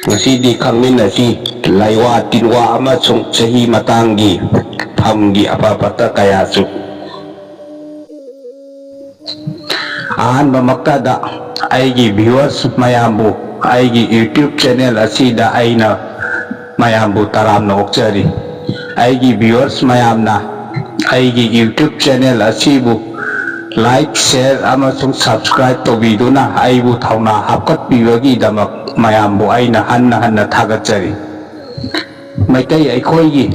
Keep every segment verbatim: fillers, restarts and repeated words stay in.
ꯉꯁꯤꯗꯤ ꯈꯪꯃꯤꯟꯅꯁꯤ ꯂꯩꯋꯥ ꯇꯤꯟꯋꯥ ꯑꯃꯁꯨꯡ ꯆꯍꯤ ꯃꯇꯥꯡꯒꯤ ꯐꯝꯒꯤ ꯑꯐ ꯐꯠꯇ ꯀꯌꯥꯁꯨ꯫ ꯑꯍꯥꯟꯕꯃꯛꯇꯗ ꯑꯩꯒꯤ viewers ꯃꯌꯥꯝꯕꯨ ꯑꯩꯒꯤ YouTube channel ꯑꯁꯤꯗ ꯑꯩꯅ ꯃꯌꯥꯝꯕꯨ ꯇꯔꯥꯝꯅ ꯑꯣꯛꯆꯔꯤ꯫ ꯑꯩꯒꯤ viewers ꯃꯌꯥꯝꯅ ꯑꯩꯒꯤ YouTube channel ꯑꯁꯤꯕꯨ like, share ꯑꯃꯁꯨꯡ subscribe ꯇꯧꯕꯤꯗꯨꯅ ꯑꯩꯕꯨ ꯊꯧꯅꯥ ꯍꯥꯞꯀꯠꯄꯤꯕꯒꯤꯗꯃꯛ ꯃꯌꯥꯝꯕꯨ ꯑꯩꯅ ꯍꯟꯅ ꯍꯟꯅ ꯊꯥꯒꯠꯆꯔꯤ꯫ ꯃꯩꯇꯩ ꯑꯩꯈꯣꯏꯒꯤ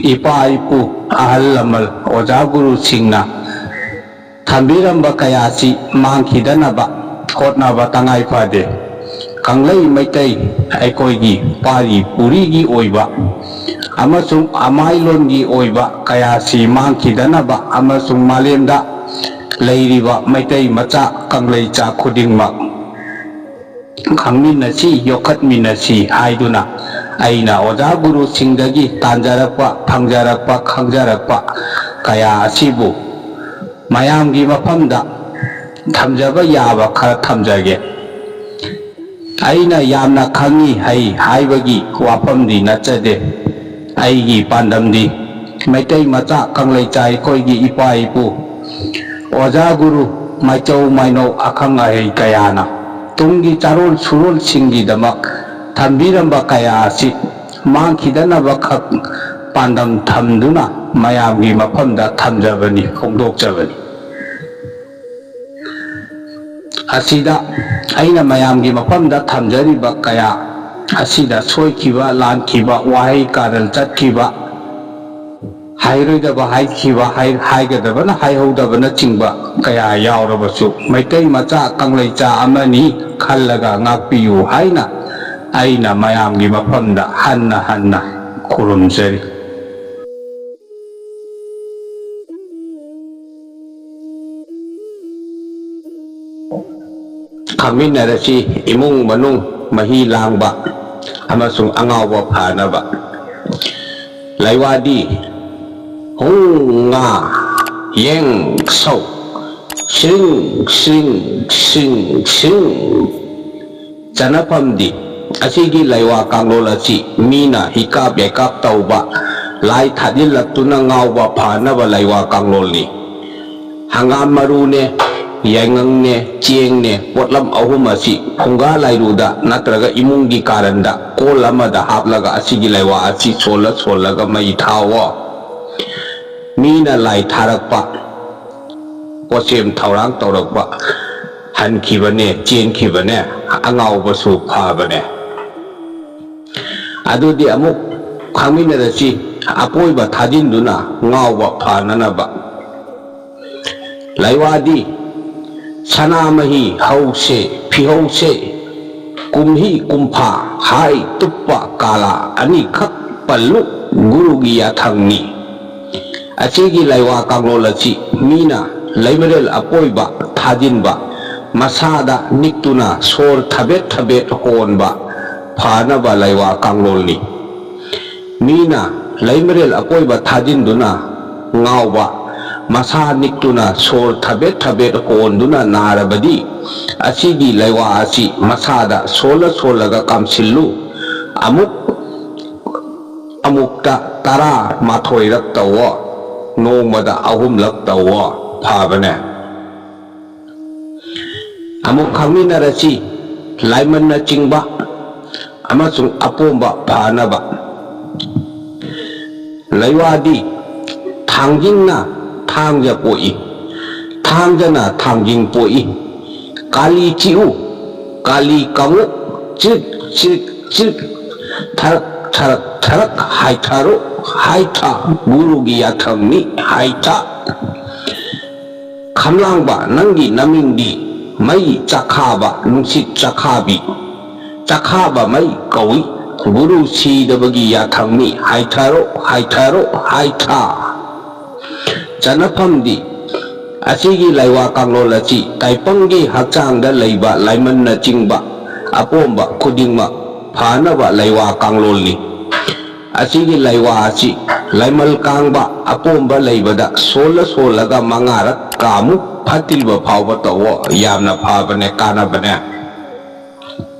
ꯏꯄꯥ ꯏꯄꯨ, ꯑꯍꯜ ꯂꯃꯟ, ꯑꯣꯖꯥ ꯒꯨꯔꯨꯁꯤꯡꯅ ꯊꯝꯕꯤꯔꯝꯕ ꯀꯌꯥꯁꯤ ꯃꯥꯡꯈꯤꯗꯅꯕ ꯍꯣꯠꯅꯕ ꯇꯉꯥꯏ ꯐꯗꯦ꯫ ꯀꯪꯂꯩ ꯃꯩꯇꯩ ꯑꯩꯈꯣꯏꯒꯤ ꯄꯥꯔꯤ ꯄꯨꯔꯤꯒꯤ ꯑꯣꯏꯕ ꯑꯃꯁꯨꯡ ꯑꯃꯥꯏꯂꯣꯟꯒꯤ ꯑꯣꯏꯕ ꯀꯌꯥꯁꯤ ꯃꯥꯡꯈꯤꯗꯅꯕ ꯑꯃꯁꯨꯡ ꯃꯥꯂꯦꯝꯗ ꯂꯩꯔꯤꯕ ꯃꯩꯇꯩ ꯃꯆꯥ ꯀꯪꯂꯩꯆꯥ ꯈꯨꯗꯤꯡꯃꯛ ꯈꯪꯃꯤꯟꯅꯁꯤ, ꯌꯣꯛꯈꯠꯃꯤꯟꯅꯁꯤ ꯍꯥꯏꯗꯨꯅ ꯑꯩꯅ ꯑꯣꯖꯥ ꯒꯨꯔꯨꯁꯤꯡꯗꯒꯤ ꯇꯥꯟꯖꯔꯛꯄ, ꯐꯪꯖꯔꯛꯄ, ꯈꯪꯖꯔꯛꯄ ꯀꯌꯥ ꯑꯁꯤꯕꯨ ꯃꯌꯥꯝꯒꯤ ꯃꯐꯝꯗ ꯊꯝꯖꯕ ꯌꯥꯕ ꯈꯔ ꯊꯝꯖꯒꯦ꯫ ꯑꯩꯅ ꯌꯥꯝꯅ ꯈꯪꯏ ꯍꯩ ꯍꯥꯏꯕꯒꯤ ꯋꯥꯐꯝꯗꯤ ꯅꯠꯆꯗꯦ꯫ ꯑꯩꯒꯤ ꯄꯥꯟꯗꯝꯗꯤ ꯃꯩꯇꯩ ꯃꯆꯥ ꯀꯪꯂꯩꯆꯥ ꯑꯩꯈꯣꯏꯒꯤ ꯏꯄꯥ ꯏꯄꯨ, ꯑꯣꯖꯥ ꯒꯨꯔꯨ, ꯃꯥꯏꯆꯧ ꯃꯥꯏꯅꯧ, ꯑꯈꯪ ꯑꯍꯩ ꯀꯌꯥꯅ ꯇꯨꯡꯒꯤ ꯆꯥꯔꯣꯜ ꯁꯨꯔꯣꯜꯁꯤꯡꯒꯤꯗꯃꯛ ꯊꯝꯕꯤꯔꯝꯕ ꯀꯌꯥ ꯑꯁꯤ ꯃꯥꯡꯈꯤꯗꯅꯕ ꯈꯛ ꯄꯥꯟꯗꯝ ꯊꯝꯗꯨꯅ ꯃꯌꯥꯝꯒꯤ ꯃꯐꯝꯗ ꯊꯝꯖꯕꯅꯤ, ꯐꯣꯡꯗꯣꯛꯆꯕꯅꯤ꯫ ꯑꯁꯤꯗ ꯑꯩꯅ ꯃꯌꯥꯝꯒꯤ ꯃꯐꯝꯗ ꯊꯝꯖꯔꯤꯕ ꯀꯌꯥ ꯑꯁꯤꯗ ꯁꯣꯏꯈꯤꯕ, ꯂꯥꯟꯈꯤꯕ, ꯋꯥꯍꯩ ꯀꯥꯔꯟ ꯆꯠꯈꯤꯕ, ꯍꯥꯏꯔꯣꯏꯗꯕ ꯍꯥꯏꯈꯤꯕ, ꯍꯥꯏ-, ꯍꯥꯏꯒꯗꯕꯅ ꯍꯥꯏꯍꯧꯗꯕꯅꯆꯤꯡꯕ ꯀꯌꯥ ꯌꯥꯎꯔꯕꯁꯨ, ꯃꯩꯇꯩ ꯃꯆꯥ ꯀꯪꯂꯩꯆꯥ ꯑꯃꯅꯤ ꯈꯜꯂꯒ ꯉꯥꯛꯄꯤꯌꯨ ꯍꯥꯏꯅ ꯑꯩꯅ ꯃꯌꯥꯝꯒꯤ ꯃꯐꯝꯗ ꯍꯟꯅ ꯍꯟꯅ ꯈꯨꯔꯨꯝꯖꯔꯤ꯫ ꯈꯪꯃꯤꯟꯅꯔꯁꯤ ꯏꯃꯨꯡ ꯃꯅꯨꯡ ꯃꯍꯤ ꯂꯥꯡꯕ ꯑꯃꯁꯨꯡ ꯑꯉꯥꯎꯕ ꯐꯅꯕ꯫ ꯂꯩꯋꯥꯗꯤ ꯍꯨꯡ ꯉꯥ ꯌꯦꯡ ꯁꯧ ꯁ꯭ꯔꯤꯡ ꯁ꯭ꯔꯤꯡ ꯁ꯭ꯔꯤꯡ ꯁ꯭ꯔꯤꯡ꯫ ꯆꯅꯐꯝꯗꯤ, ꯑꯁꯤꯒꯤ ꯂꯩꯋꯥ ꯀꯥꯡꯂꯣꯜ ꯑꯁꯤ ꯃꯤꯅ ꯍꯤꯀꯥꯞ ꯌꯩꯀꯥꯞ ꯇꯧꯕ, ꯂꯥꯏ ꯊꯥꯖꯤꯜꯂꯛꯇꯨꯅ ꯉꯥꯎꯕ ꯐꯅꯕ ꯂꯩꯋꯥ ꯀꯥꯡꯂꯣꯜꯅꯤ꯫ ꯍꯪꯒꯥꯝ ꯃꯔꯨꯅꯦ, ꯌꯥꯏꯉꯪꯅꯦ, ꯆꯦꯡꯅꯦ, ꯄꯣꯠꯂꯝ ꯑꯍꯨꯝ ꯑꯁꯤ ꯐꯨꯡꯒꯥ ꯂꯥꯏꯔꯨꯗ ꯅꯠꯇ꯭ꯔꯒ ꯏꯃꯨꯡꯒꯤ ꯀꯥꯔꯟꯗ ꯀꯣꯜ ꯑꯃꯗ ꯍꯥꯞꯂꯒ ꯑꯁꯤꯒꯤ ꯂꯩꯋꯥ ꯑꯁꯤ ꯁꯣꯜꯂ ꯁꯣꯜꯂꯒ ꯃꯩ ꯊꯥꯎꯑꯣ꯫ ꯃꯤꯅ ꯂꯥꯏ ꯊꯥꯔꯛꯄ, ꯄꯣꯠꯁꯦꯝ ꯊꯧꯔꯥꯡ ꯇꯧꯔꯛꯄ, ꯍꯟꯈꯤꯕꯅꯦ, ꯆꯦꯟꯈꯤꯕꯅꯦ, ꯑꯉꯥꯎꯕꯁꯨ ꯐꯕꯅꯦ꯫ ꯑꯗꯨꯗꯤ ꯑꯃꯨꯛ ꯈꯪꯃꯤꯟꯅꯔꯁꯤ, ꯑꯄꯣꯏꯕ ꯊꯥꯖꯤꯟꯗꯨꯅ ꯉꯥꯎꯕ ꯐꯅꯅꯕ꯫ ꯂꯩꯋꯥꯗꯤ ꯁꯅꯥꯃꯍꯤ ꯍꯧꯁꯦ, ꯐꯤꯍꯧꯁꯦ, ꯀꯨꯝꯍꯤ ꯀꯨꯝꯐꯥ, ꯍꯥꯏ ꯇꯨꯞꯄ ꯀꯥꯂꯥ ꯑꯅꯤꯈꯛ ꯄꯜꯂꯨ ꯒꯨꯔꯨꯒꯤ ꯌꯥꯊꯪꯅꯤ꯫ ꯑꯁꯤꯒꯤ ꯂꯩꯋꯥ ꯀꯥꯡꯂꯣꯜ ꯑꯁꯤ ꯃꯤꯅ ꯂꯩꯃꯔꯦꯜ ꯑꯄꯣꯏꯕ ꯊꯥꯖꯤꯟꯕ, ꯃꯁꯥꯗ ꯅꯤꯛꯇꯨꯅ ꯁꯣꯔ ꯊꯕꯦꯠ ꯊꯕꯦꯠ ꯍꯣꯟꯕ ꯐꯅꯕ ꯂꯩꯋꯥ ꯀꯥꯡꯂꯣꯜꯅꯤ꯫ ꯃꯤꯅ ꯂꯩꯃꯔꯦꯜ ꯑꯀꯣꯏꯕ ꯊꯥꯖꯤꯟꯗꯨꯅ ꯉꯥꯎꯕ, ꯃꯁꯥ ꯅꯤꯛꯇꯨꯅ ꯁꯣꯔ ꯊꯕꯦꯠ ꯊꯕꯦꯠ ꯍꯣꯟꯗꯨꯅ ꯅꯥꯔꯕꯗꯤ, ꯑꯁꯤꯒꯤ ꯂꯩꯋꯥ ꯑꯁꯤ ꯃꯁꯥꯗ ꯁꯣꯜꯂ ꯁꯣꯜꯂꯒ ꯀꯥꯝꯁꯤꯜꯂꯨ꯫ ꯑꯃꯨꯛ ꯑꯃꯨꯛꯇ ꯇꯔꯥ ꯃꯥꯊꯣꯏꯔꯛ ꯇꯧꯋꯣ, ꯅꯣꯡꯃꯗ ꯑꯍꯨꯝꯂꯛ ꯇꯧꯋꯣ, ꯐꯕꯅꯦ꯫ ꯑꯃꯨꯛ ꯈꯪꯃꯤꯟꯅꯔꯁꯤ, ꯂꯥꯏꯃꯟꯅ ꯆꯤꯡꯕ ꯑꯃꯁꯨꯡ ꯑꯄꯣꯝꯕ ꯐꯅꯕ꯫ ꯂꯩꯋꯥꯗꯤ ꯊꯥꯡꯖꯤꯡꯅ ꯊꯥꯡꯖ ꯄꯣꯛꯏ, ꯊꯥꯡꯖꯅ ꯊꯥꯡꯖꯤꯡ ꯄꯣꯛꯏ꯫ ꯀꯥꯂꯤ ꯆꯤꯛꯎ, ꯀꯥꯂꯤ ꯀꯥꯡꯉꯨ, ꯆꯤꯛ ꯆꯤꯛ ꯆꯤꯛ, ꯊꯔꯛ ꯊꯔꯛ ꯊꯔꯛ ꯍꯥꯏꯊꯔꯣ, ꯍꯥꯏꯊ ꯒꯨꯔꯨꯒꯤ ꯌꯥꯊꯪꯅꯤ, ꯍꯥꯏꯊ꯫ ꯈꯝꯂꯥꯡꯕ ꯅꯪꯒꯤ ꯅꯃꯤꯡꯗꯤ ꯃꯩ ꯆꯥꯈꯥꯕ, ꯅꯨꯡꯁꯤꯠ ꯆꯥꯈꯥꯕꯤ, ꯆꯥꯈꯥꯕ ꯃꯩ ꯀꯧꯏ꯫ ꯒꯨꯔꯨ ꯁꯤꯗꯕꯒꯤ ꯌꯥꯊꯪꯅꯤ, ꯍꯥꯏꯊꯔꯣ, ꯍꯥꯏꯊꯔꯣ, ꯍꯥꯏꯊ꯫ ꯆꯅꯐꯝꯗꯤ, ꯑꯁꯤꯒꯤ ꯂꯩꯋꯥ ꯀꯥꯡꯂꯣꯜ ꯑꯁꯤ ꯇꯥꯏꯄꯪꯒꯤ ꯍꯛꯆꯥꯡꯗ ꯂꯩꯕ ꯂꯥꯏꯃꯟꯅ ꯆꯤꯡꯕ ꯑꯄꯣꯝꯕ ꯈꯨꯗꯤꯡꯃꯛ ꯐꯅꯕ ꯂꯩꯋꯥ ꯀꯥꯡꯂꯣꯜꯅꯤ꯫ ꯑꯁꯤꯒꯤ ꯂꯩꯋꯥ ꯑꯁꯤ ꯂꯥꯏꯃꯜ ꯀꯥꯡꯕ ꯑꯄꯣꯝꯕ ꯂꯩꯕꯗ ꯁꯣꯜꯂ ꯁꯣꯜꯂꯒ ꯃꯉꯥꯔꯛ ꯀꯥꯃꯨ, ꯐꯠꯇ꯭ꯔꯤꯕ ꯐꯥꯎꯕ ꯇꯧꯋꯣ꯫ ꯌꯥꯝꯅ ꯐꯕꯅꯦ, ꯀꯥꯟꯅꯕꯅꯦ꯫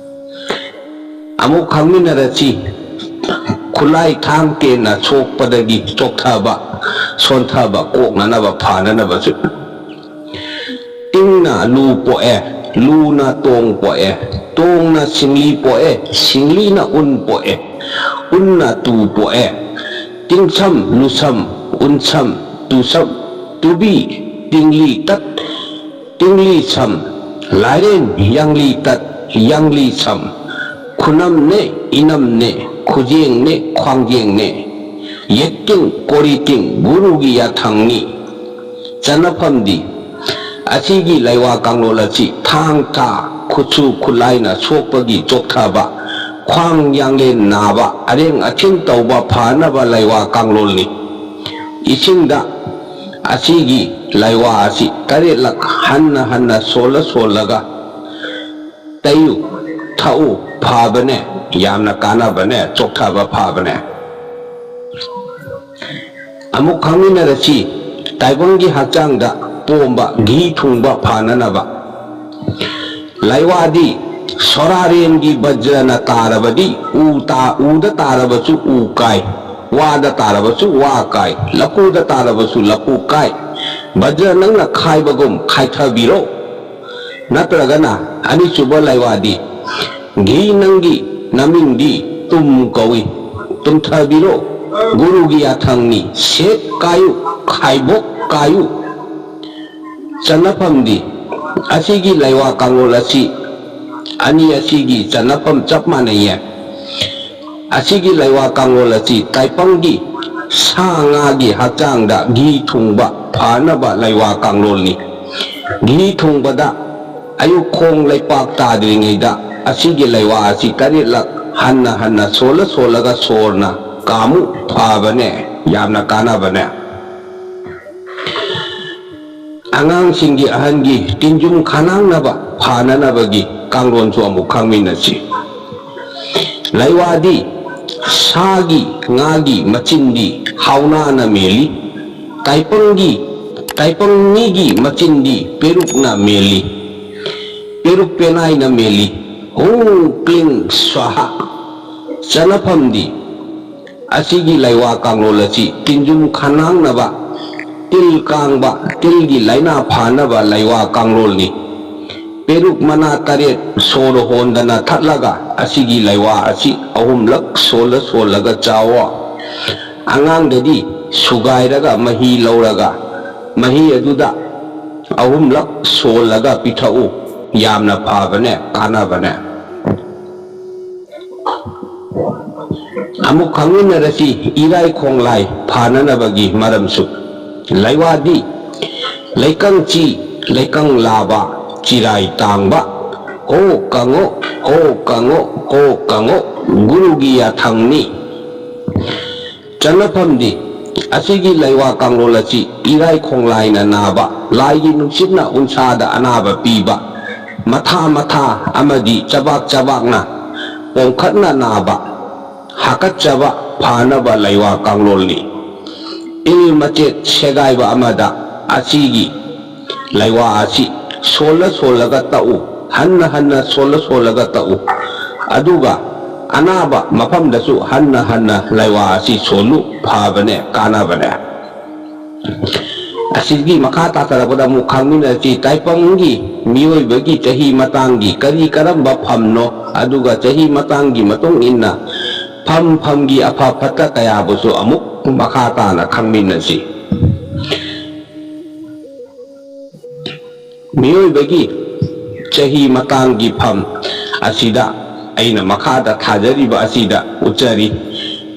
ꯑꯃꯨꯛ ꯈꯪꯃꯤꯟꯅꯔꯁꯤ꯫ ꯈꯨꯠꯂꯥꯏ ꯊꯥꯡ ꯇꯦꯟꯅ ꯁꯣꯛꯄꯗꯒꯤ ꯆꯣꯛꯊꯕ, ꯁꯣꯟꯊꯕ ꯀꯣꯛꯅꯅꯕ, ꯐꯅꯅꯕꯁꯨ꯫ ꯇꯤꯡꯅ ꯂꯨ ꯄꯣꯛꯑꯦ, ꯂꯨꯅ ꯇꯣꯡ ꯄꯣꯛꯑꯦ, ꯇꯣꯡꯅ ꯁꯤꯡꯂꯤ ꯄꯣꯛꯑꯦ, ꯁꯤꯡꯂꯤꯅ ꯎꯟ ꯄꯣꯛꯑꯦ, ꯎꯟꯅ ꯇꯨ ꯄꯣꯛꯑꯦ꯫ ꯇꯤꯡꯁꯝ, ꯂꯨꯁꯝ, ꯎꯟꯁꯝ, ꯇꯨꯁꯝ, ꯇꯨꯕꯤ, ꯇꯤꯡꯂꯤ ꯇꯠ, ꯇꯤꯡꯂꯤ ꯁꯝ, ꯂꯥꯏꯔꯦꯟ, ꯌꯥꯡꯂꯤ ꯇꯠ, ꯌꯥꯡꯂꯤ ꯁꯝ, ꯈꯨꯅꯝꯅꯦ, ꯏꯅꯝꯅꯦ, ꯈꯨꯖꯦꯡꯅꯦ, ꯈ꯭ꯋꯥꯡꯖꯦꯡꯅꯦ, ꯌꯦꯠꯇꯤꯡ, ꯀꯣꯔꯤꯇꯤꯡ, ꯒꯨꯔꯨꯒꯤ ꯌꯥꯊꯪꯅꯤ꯫ ꯆꯟꯅꯐꯝꯗꯤ, ꯑꯁꯤꯒꯤ ꯂꯩꯋꯥ ꯀꯥꯡꯂꯣꯟ ꯑꯁꯤ ꯊꯥꯡ ꯇꯥ, ꯈꯨꯠꯁꯨ ꯈꯨꯠꯂꯥꯏꯅ ꯁꯣꯛꯄꯒꯤ ꯆꯣꯛꯊꯕ, ꯈ꯭ꯋꯥꯡ ꯌꯥꯡꯂꯦꯟ ꯅꯥꯕ, ꯑꯔꯦꯡ ꯑꯊꯤꯡ ꯇꯧꯕ ꯐꯅꯕ ꯂꯩꯋꯥ ꯀꯥꯡꯂꯣꯟꯅꯤ꯫ ꯏꯁꯤꯡꯗ ꯑꯁꯤꯒꯤ ꯂꯩꯋꯥ ꯑꯁꯤ ꯇꯔꯦꯠꯂꯛ ꯍꯟꯅ ꯍꯟꯅ ꯁꯣꯜꯂ ꯁꯣꯜꯂꯒ ꯇꯩꯌꯨ, ꯊꯛꯎ, ꯐꯕꯅꯦ, ꯌꯥꯝꯅ ꯀꯥꯟꯅꯕꯅꯦ, ꯆꯣꯛꯊꯕ ꯐꯕꯅꯦ꯫ ꯑꯃꯨꯛ ꯈꯪꯃꯤꯟꯅꯔꯁꯤ꯫ ꯇꯥꯏꯕꯪꯒꯤ ꯍꯛꯆꯥꯡꯗ ꯄꯣꯝꯕ ꯘꯤ ꯊꯨꯡꯕ ꯐꯅꯅꯕ꯫ ꯂꯩꯋꯥꯗꯤ ꯁꯣꯔꯥꯔꯦꯟꯒꯤ ꯕꯖ꯭ꯔꯅ ꯇꯥꯔꯕꯗꯤ ꯎ ꯇꯥ-, ꯎꯗ ꯇꯥꯔꯕꯁꯨ ꯎ ꯀꯥꯏ, ꯋꯥꯗ ꯇꯥꯔꯕꯁꯨ ꯋꯥ ꯀꯥꯏ, ꯂꯐꯨꯗ ꯇꯥꯔꯕꯁꯨ ꯂꯐꯨ ꯀꯥꯏ꯫ ꯕꯖ꯭ꯔ ꯅꯪꯅ ꯈꯥꯏꯕꯒꯨꯝ ꯈꯥꯏꯊꯕꯤꯔꯣ꯫ ꯅꯠꯇ꯭ꯔꯒꯅ ꯑꯅꯤꯁꯨꯕ ꯂꯩꯋꯥꯗꯤ, ꯘꯤ ꯅꯪꯒꯤ ꯅꯃꯤꯡꯗꯤ ꯇꯨꯝ ꯀꯧꯏ, ꯇꯨꯝꯊꯕꯤꯔꯣ꯫ ꯒꯨꯔꯨꯒꯤ ꯌꯥꯊꯪꯅꯤ, ꯁꯦꯠ ꯀꯥꯏꯌꯨ, ꯈꯥꯏꯕꯣꯛ ꯀꯥꯏꯌꯨ꯫ ꯆꯟꯅꯐꯝꯗꯤ, ꯑꯁꯤꯒꯤ ꯂꯩꯋꯥ ꯀꯥꯡꯂꯣꯟ ꯑꯁꯤ ꯑꯅꯤ ꯑꯁꯤꯒꯤ ꯆꯟꯅꯐꯝ ꯆꯞ ꯃꯥꯟꯅꯩꯌꯦ꯫ ꯑꯁꯤꯒꯤ ꯂꯩꯋꯥ ꯀꯥꯡꯂꯣꯟ ꯑꯁꯤ ꯇꯥꯏꯄꯪꯒꯤ ꯁꯥ ꯉꯥꯒꯤ ꯍꯛꯆꯥꯡꯗ ꯘꯤ ꯊꯨꯡꯕ ꯐꯅꯕ ꯂꯩꯋꯥ ꯀꯥꯡꯂꯣꯟꯅꯤ꯫ ꯘꯤ ꯊꯨꯡꯕꯗ ꯑꯌꯨꯛ ꯈꯣꯡ ꯂꯩꯄꯥꯛ ꯇꯥꯗ꯭ꯔꯤꯉꯩꯗ ꯑꯁꯤꯒꯤ ꯂꯩꯋꯥ ꯑꯁꯤ ꯇꯔꯦꯠꯂꯛ ꯍꯟꯅ ꯍꯟꯅ ꯁꯣꯜꯂ ꯁꯣꯜꯂꯒ ꯁꯣꯔꯅ ꯀꯥꯃꯨ, ꯐꯕꯅꯦ, ꯌꯥꯝꯅ ꯀꯥꯟꯅꯕꯅꯦ꯫ ꯑꯉꯥꯡꯁꯤꯡꯒꯤ ꯑꯍꯟꯒꯤ ꯇꯤꯟꯖꯨꯝ ꯈꯥꯅꯥꯡꯅꯕ ꯐꯅꯅꯕꯒꯤ ꯀꯥꯡꯂꯣꯟꯁꯨ ꯑꯃꯨꯛ ꯈꯪꯃꯤꯟꯅꯁꯤ꯫ ꯂꯩꯋꯥꯗꯤ ꯁꯥꯒꯤ ꯉꯥꯒꯤ ꯃꯆꯤꯟꯗꯤ ꯍꯥꯎꯅꯥꯅ ꯃꯦꯜꯂꯤ꯫ ꯇꯥꯏꯄꯪꯒꯤ, ꯇꯥꯏꯄꯪ ꯃꯤꯒꯤ ꯃꯆꯤꯟꯗꯤ ꯄꯦꯔꯨꯛꯅ ꯃꯦꯜꯂꯤ꯫ ꯄꯦꯔꯨꯛ ꯄꯦꯅꯥꯏꯅ ꯃꯦꯜꯂꯤ꯫ ꯍꯨ ꯀ꯭ꯂꯤꯡ ꯁ꯭ꯋꯥꯍꯥ꯫ ꯆꯠꯅꯐꯝꯗꯤ, ꯑꯁꯤꯒꯤ ꯂꯩꯋꯥ ꯀꯥꯡꯂꯣꯜ ꯑꯁꯤ ꯇꯤꯟꯖꯨꯝ ꯈꯅꯥꯡꯅꯕ, ꯇꯤꯜ ꯀꯥꯡꯕ, ꯇꯤꯜꯒꯤ ꯂꯥꯏꯅꯥ ꯐꯥꯅꯕ ꯂꯩꯋꯥ ꯀꯥꯡꯂꯣꯜꯅꯤ꯫ ꯄꯦꯔꯨꯛ ꯃꯅꯥ ꯇꯔꯦꯠ ꯁꯣꯔ ꯍꯣꯟꯗꯅ ꯊꯠꯂꯒ ꯑꯁꯤꯒꯤ ꯂꯩꯋꯥ ꯑꯁꯤ ꯑꯍꯨꯝꯂꯛ ꯁꯣꯜꯂ ꯁꯣꯜꯂꯒ ꯆꯥꯎꯋꯣ꯫ ꯑꯉꯥꯡꯗꯗꯤ ꯁꯨꯒꯥꯏꯔꯒ ꯃꯍꯤ ꯂꯧꯔꯒ ꯃꯍꯤ ꯑꯗꯨꯗ ꯑꯍꯨꯝꯂꯛ ꯁꯣꯜꯂꯒ ꯄꯤꯊꯛꯎ꯫ ꯌꯥꯝꯅ ꯐꯕꯅꯦ, ꯀꯥꯟꯅꯕꯅꯦ꯫ ꯑꯃꯨꯛ ꯈꯪꯃꯤꯟꯅꯔꯁꯤ ꯏꯔꯥꯏ ꯈꯣꯡꯂꯥꯏ ꯐꯥꯅꯅꯕꯒꯤ ꯃꯔꯝꯁꯨ꯫ ꯂꯩꯋꯥꯗꯤ ꯂꯩꯀꯪ ꯆꯤ, ꯂꯩꯀꯪ ꯂꯥꯕ, ꯆꯤꯔꯥꯏ ꯇꯥꯡꯕ, ꯍꯣ ꯀꯉꯣ, ꯍꯣ ꯀꯉꯣ, ꯍꯣ ꯀꯉꯣ, ꯒꯨꯔꯨꯒꯤ ꯌꯥꯊꯪꯅꯤ꯫ ꯆꯠꯅꯐꯝꯗꯤ, ꯑꯁꯤꯒꯤ ꯂꯩꯋꯥ ꯀꯥꯡꯂꯣꯜ ꯑꯁꯤ ꯏꯔꯥꯏ ꯈꯣꯡꯂꯥꯏꯅ ꯅꯥꯕ, ꯂꯥꯏꯒꯤ ꯅꯨꯡꯁꯤꯠꯅ ꯎꯟꯁꯥꯗ ꯑꯅꯥꯕ ꯄꯤꯕ, ꯃꯊꯥ ꯃꯊꯥ ꯑꯃꯗꯤ ꯆꯕꯥꯛ ꯆꯕꯥꯛꯅ ꯄꯣꯝꯈꯠꯅ ꯅꯥꯕ, ꯍꯥꯀꯠꯆꯕ ꯐꯅꯕ ꯂꯩꯋꯥ ꯀꯥꯡꯂꯣꯜꯅꯤ꯫ ꯏꯜ ꯃꯆꯦꯠ ꯁꯦꯒꯥꯏꯕ ꯑꯃꯗ ꯑꯁꯤꯒꯤ ꯂꯩꯋꯥ ꯑꯁꯤ ꯁꯣꯜꯂ ꯁꯣꯜꯂꯒ ꯇꯛꯎ꯫ ꯍꯟꯅ ꯍꯟꯅ ꯁꯣꯜꯂ ꯁꯣꯜꯂꯒ ꯇꯛꯎ꯫ ꯑꯗꯨꯒ ꯑꯅꯥꯕ ꯃꯐꯝꯗꯁꯨ ꯍꯟꯅ ꯍꯟꯅ ꯂꯩꯋꯥ ꯑꯁꯤ ꯁꯣꯜꯂꯨ꯫ ꯐꯕꯅꯦ, ꯀꯥꯟꯅꯕꯅꯦ꯫ ꯑꯁꯤꯒꯤ ꯃꯈꯥ ꯇꯥꯊꯔꯛꯄꯗ ꯑꯃꯨꯛ ꯈꯪꯃꯤꯟꯅꯁꯤ꯫ ꯇꯥꯏꯄꯪꯒꯤ ꯃꯤꯑꯣꯏꯕꯒꯤ ꯆꯍꯤ ꯃꯇꯥꯡꯒꯤ ꯀꯔꯤ ꯀꯔꯝꯕ ꯐꯝꯅꯣ, ꯑꯗꯨꯒ ꯆꯍꯤ ꯃꯇꯥꯡꯒꯤ ꯃꯇꯨꯡ ꯏꯟꯅ ꯐꯝ ꯐꯝꯒꯤ ꯑꯐ ꯐꯠꯇ ꯀꯌꯥꯕꯨꯁꯨ ꯑꯃꯨꯛ ꯃꯈꯥ ꯇꯥꯅ ꯈꯪꯃꯤꯟꯅꯁꯤ꯫ ꯃꯤꯑꯣꯏꯕꯒꯤ ꯆꯍꯤ ꯃꯇꯥꯡꯒꯤ ꯐꯝ ꯑꯁꯤꯗ ꯑꯩꯅ ꯃꯈꯥꯗ ꯊꯥꯖꯔꯤꯕ ꯑꯁꯤꯗ ꯎꯠꯆꯔꯤ꯫